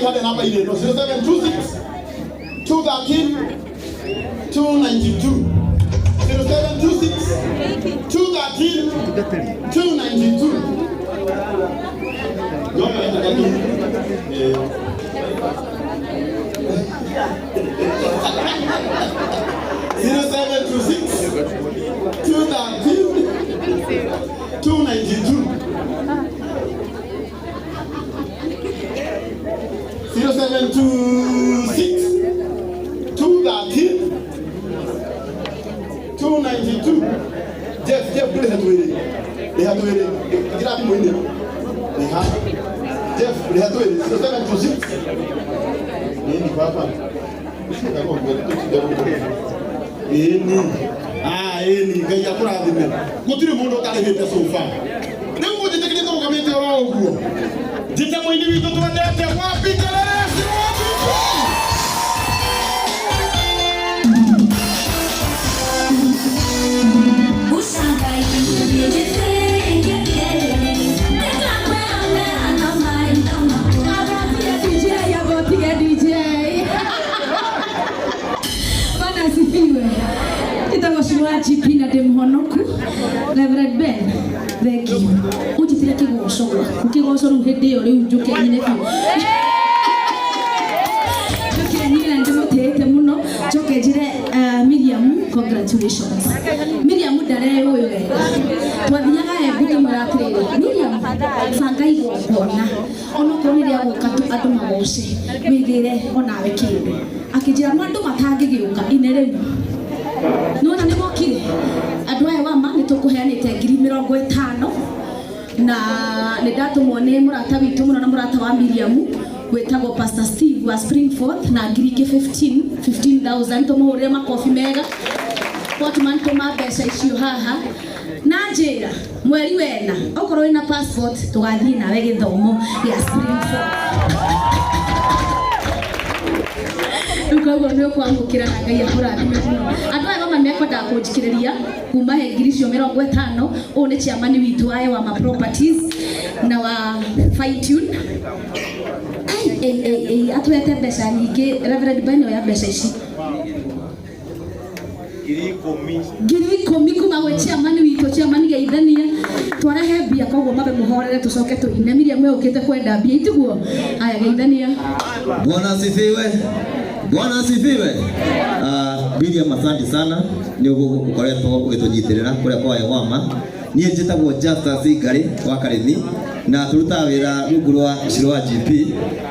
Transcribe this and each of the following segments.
Ũkai harĩa namba-inĩ ĩno 0726 213 292 0726 213 292. Yoyo ĩtandatũ. 0726 213 292 0726 213 292. Jeff, Jeff, rĩha twĩrĩ, rĩha twĩrĩ, ĩkĩra thimũ-inĩ, rĩha. Jeff, rĩha twĩrĩ 0726. Nini baba? Ĩni. Ah, ĩni, Ngai akũrathime. Gũtirĩ mũndũ ũtarĩhĩte so far. Rĩu mũnjĩtĩkĩrie tũrũgamĩte oro ũguo. Njĩte mũini witũ twendete wapi kelele wapi. Bwana asifiwe. Njĩtagwo Shirwa GP na ndĩ mũhonoku. Reverend Ben, thank you. Ũnjĩtĩre kĩgoco gwaku. Kĩgoco rĩu hĩndĩ ĩyo rĩu njũke nyine biũ. Njũke nyine na ndĩmũtĩĩte mũno. Njoke njĩre Miriam, congratulations. Miriam ndareyũĩ wega. Twathiaga Embu ngĩmwĩra atĩrĩrĩ, Miriam, banga igongona. Onokorwo nĩ rĩa gũka tu andũ magoce, wĩgĩre onawe kĩndũ. Akĩnjĩra no andũ matangĩgĩũka ine rĩu. Nĩwona nĩ mokire. Andũ aya wama nĩ tũkũheanĩte 50,000 na nĩ ndatũmwo nĩ mũrata witũ mũno na mũrata wa Miriam wĩtagwo Pastor Steve wa Springforth na ngiri ingĩ 15 15,000. Tũmũhũrĩre makobi mega. Portman tũma mbeca icio haha na njĩra mweri wena okorwo wĩna passport tũgathiĩ nawe gĩthomo gĩa Springforth. Rĩu koguo nĩ ũkwamũkĩra na Ngai akũrathime mũno. Andũ aya mama mekwendaga kũnjikĩrĩria kuma he ngiri icio 50. Ũyũ nĩ chairman witũ wa Ewama Properties na wa Fine Tune. Ai, ei, ei, ei, atũhete mbeca nyingĩ. Reverend Ben, oya mbeca ici. 10,000. 10,000 kuma gwĩ chairman witũ. Chairman, geithania. Twarehe mbia, koguo mabe mũhorere tũcoke tũine. Miriam ũkĩte kwenda mbia itiguo. Aya, geithania. Bwana asifiwe. Bwana asifiwe. Miriam, asante sana nĩ ũkoretwo ũgĩtũnyitĩrĩra kũrĩa kwa Ewama. Niĩ njĩtagwo Justus Ngari wa Karĩmi na tũrutaga wĩra rungu rwa Shiro wa GP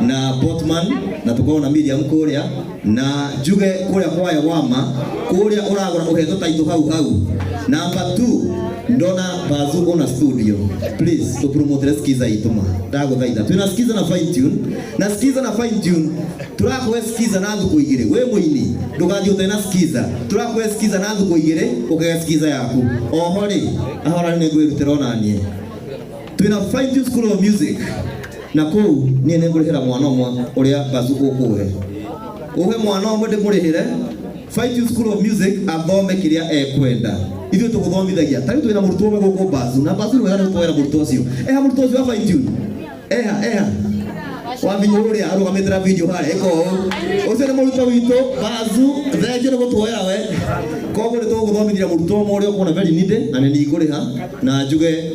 na Botman na tũkorwo na Miriam kũrĩa na njuge kũrĩa kwa Ewama kũrĩa ũragũra ũhetwo taitũ hau hau. Number 2, ndona Bazu ona studio, please tũpromotere Skiza itũ ma ndagũthaitha. Twĩna Skiza na Fine Tune, na Skiza na Fine Tune tũrakũhe Skiza na thukũ 2. Wĩ mũini, ndũgathiĩ ũtarĩ na Skiza. Tũrakũhe Skiza na thukũ 2 ũkĩgĩa Skiza yaku. Oho rĩ, ahora nĩ ngwĩrutĩra onaniĩ twĩna Fine Tune School of Music na kũu niĩ nĩ ngũrĩhĩra mwana ũmwe ũrĩa Bazu ũkũhe ũhe mwana ũmwe ndĩmũrĩhĩre Fine Tune School of Music athome kĩrĩa ekwenda. Ithuĩ tũgũthomithagia ta rĩu twĩna mũrutwo ũmwe gũkũ Bazu na Bazu nĩ wega nĩ gũtwoera mũrutwo ũcio. Eha mũrutwo ũcio wa Fine Tune? Eha, eha wabinyũ ũrĩa arũgamĩte na video harĩa ĩka ũũ? Ũcio nĩ mũrutwo witũ. Bazu, thengio nĩ gũtuoera we. Koguo nĩ tũgũthomithia mũrutwo ũmwe ũrĩa ũkuona very needy na nĩ ningũrĩha na njuge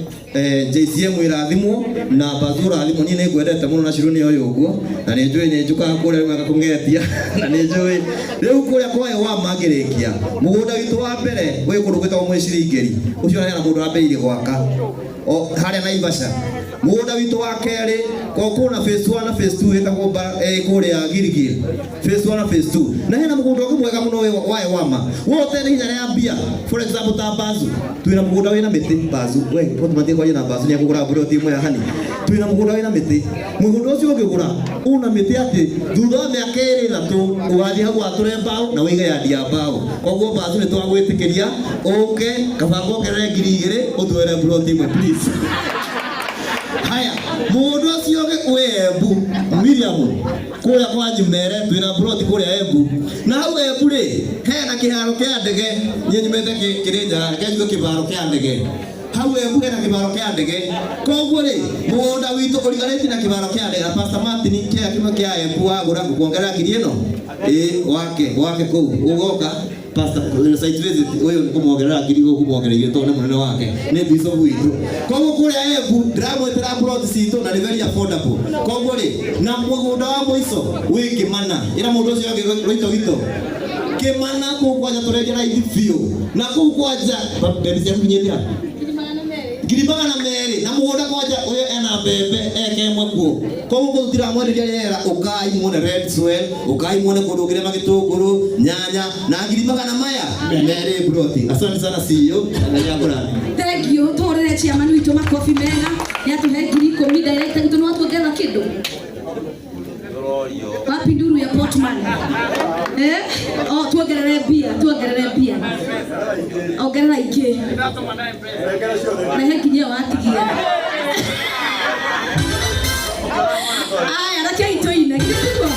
JCM ĩrathimwo na Bazu ũrathimwo. Niĩ nĩ ngwendete mũno na Shiro nĩ oĩ ũguo na nĩ njũĩ nĩ njũkaga kũrĩa rĩmwe ngakũng'etia na nĩ njũĩ rĩu kũrĩa kwa Ewama ngĩrĩkia mũgũnda witũ wa mbere wĩ kũndũ gwĩtagwo Mwĩciringĩri ũcio hena mũndũ wambĩrĩirie gwaka o harĩa Naivasha. Mũgũnda witũ wa kerĩ ko kũna phase 1 na phase 2 ĩtagwo kũrĩa Gilgil phase 1 na phase 2 na hena mũgũnda ũngĩ mwega mũno wa Ewama wote nĩ hinya rĩa mbia. For example, ta Bazu twĩna mũgũnda wĩna mĩtĩ. Bazu we ũtũmatie kwaria na Bazu nĩ akũgũra mbũroti ĩmwe ya hani. Twĩna mũgũnda wĩna mĩtĩ. Mũgũnda ũcio ũngĩgũra una mĩtĩ atĩ thutha wa mĩaka 2 3 ũgathiĩ hau watũre mbaũ na wĩige yandi ya mbaũ. Koguo Bazu nĩ twagwĩtĩkĩria ũke kaba ngongerere 2,000 ũtuoere mburoti ĩmwe, please. Haya, mũgũnda ũcio ũngĩ wĩ Embu. Miriam, kũrĩa kwa Nyumere twĩna mburoti kũrĩa Embu na hau Embu rĩ hena kĩharo kĩa ndege. Niĩ nyumĩte Kĩrĩnyaga, reke njuge kĩharo kĩa ndege. Hau Embu hena kĩbaro kĩa ndege. Koguo rĩ, mũgũnda witũ ũriganĩtie na kĩbaro kĩa ndege na Pastor Martin kĩa kĩmwe kĩa Embu wagũra ngũkuongerera ngiri ĩno. Ĩ wake wake kũu ũgoka Pastor site visit ũyũ nĩ kũmuongerera ngiri ũkũmuongereire tondũ nĩ mũnene wake nĩ bishop witũ. Koguo kũrĩa Embu ndĩramwĩtĩra plot citũ na nĩ very affordable. Koguo rĩ, na mũgũnda wa mũico wĩ Kĩmana. Ĩra mũndũ ũcio ũngĩ Rũitogito. Kĩmana kũu kwanja tũrendia raithi biũ. Na kũu kwanja mbembe ciaku kinyĩte ha? 200,000 na mũgũnda kwanja ũyũ ena mbembe eke ĩmwe kuo. Koguo kũu tũtiramwenderia rĩera, ũkai muone red soil, ũkai muone kũndũ ũngĩrĩma gĩtũngũrũ, nyanya na 200,000 ploti. Asante sana CEO, Ngai akũrathime. Thank you. Tũhũrĩre chairman witũ makobi mega. Nĩatũhe 10,000 director witũ no atuongerera kĩndũ. Wapi nduru ya Portman? Eh? Oh, tuongerere mbia, tuongerere mbia. Ongerera ingĩ. Rehe nginya ĩyo watigia. Aya, rekei tũine. Githĩ tiguo?